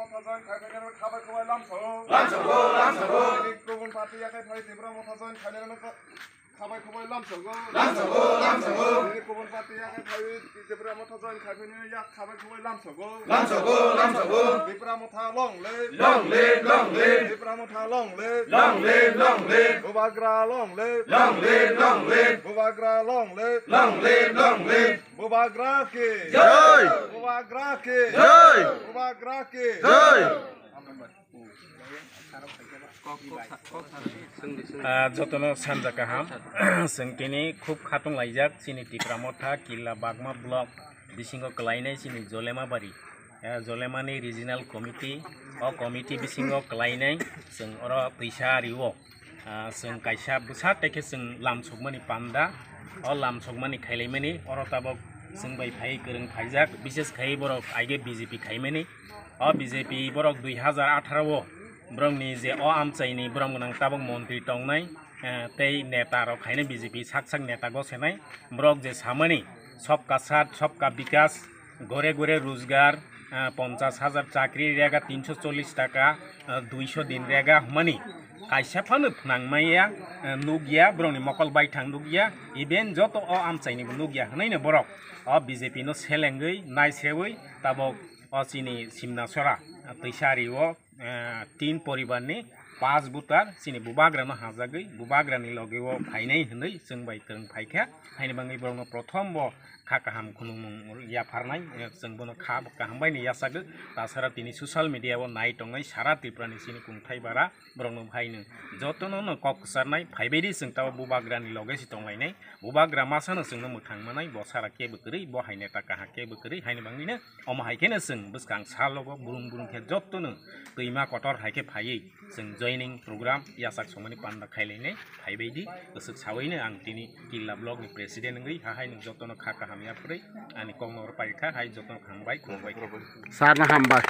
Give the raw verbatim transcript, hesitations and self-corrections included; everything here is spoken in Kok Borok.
Motha join khai phainai rok khabai khubai lamsogo. Lamsogo, lamsogo. Tini kubun party yakhai phai Tipra Motha join khainai rok khabai khubai lamsogo. Lamsogo, lamsogo. Tini kubun party yakhai phai Tipra Motha join khai phainai yak khabai khubai lamsogo. Lamsogo, lamsogo. Tipra Motha long live. Long live, long live. Tipra Motha long live. Long live, long live. Bubagra long live. Long live, long live. Bubagra long live. Long live, long live. Bubagra ki. Jai. Bubagra ki. Jai. Bubagra ki. Jai. Ah, jotono sanja kaham. Chwng tini khub khatung laijak chini Tipra Motha Killa Bagma block bisingo kwlainai chini Jolemabari, ah, Jolemani regional committee, o committee bisingo kwlainai chwng oro twisa rio. Ah, chwng kaisa bwsa tei khe chwng lam sokmani panda, o lam sokmani khailaimani, oro tabok chwng bai phai kwrwng phaijak, bises khai borok aige B J P khaimani. O B J P borok dui hazar atharo o borokni je o amchaini borok gwnang tabok montri tongnai, eh, tei neta rok khainai B J P sak sak neta gosenai, borok je samani sabka saath, sabka bikas, gore gore rojgar, ah, ponchas hajar chakri rega, tinso chollis taka, ah, duiso din rega hwnmani kaisa phano phnangmaya, ah, nukya, borokni mokol baithang nukya, even joto o amchainibo nukya hwnwi no borok o B J P no selengwi naisrewi tabok o chini Simnasora, ah, twisa rio, ah, tin poribarni pas butar chini bubagrano hajagwi bubagrani logeo phainai hwnwi chwng bai kwrwng phaikha. Haini bagwi borokno prothom bo kha kaham khulumung yapharnai, eh, chwng bono kha kaham bai ni yachakgo. Tasara tini social media o nai tongnai sara Tripura ni chini kungthai bara borok no hai no jotono no kok kwcharnai phaibai di, chwng tabo bubagra ni loge si tonglainai. Bubagra masa no chwng no mwthang manai, bo sara kebo kwrwi, bo hai neta kaha kebo kwrwi, haini bagwi no omo hai khe no chwng bwskang salo bo burung burung khe jotono twima kotor hai khe phaiwi chwng joining program yachak songmani panda khailainai. Phaibai di, bwswk sawi no ang tini Killa block ni president wngwi ha hai nwng jotono kha kaham yapharwi ani kok no oro paikha, hai jotono hambai, khulumbai kha. Sir no hambai.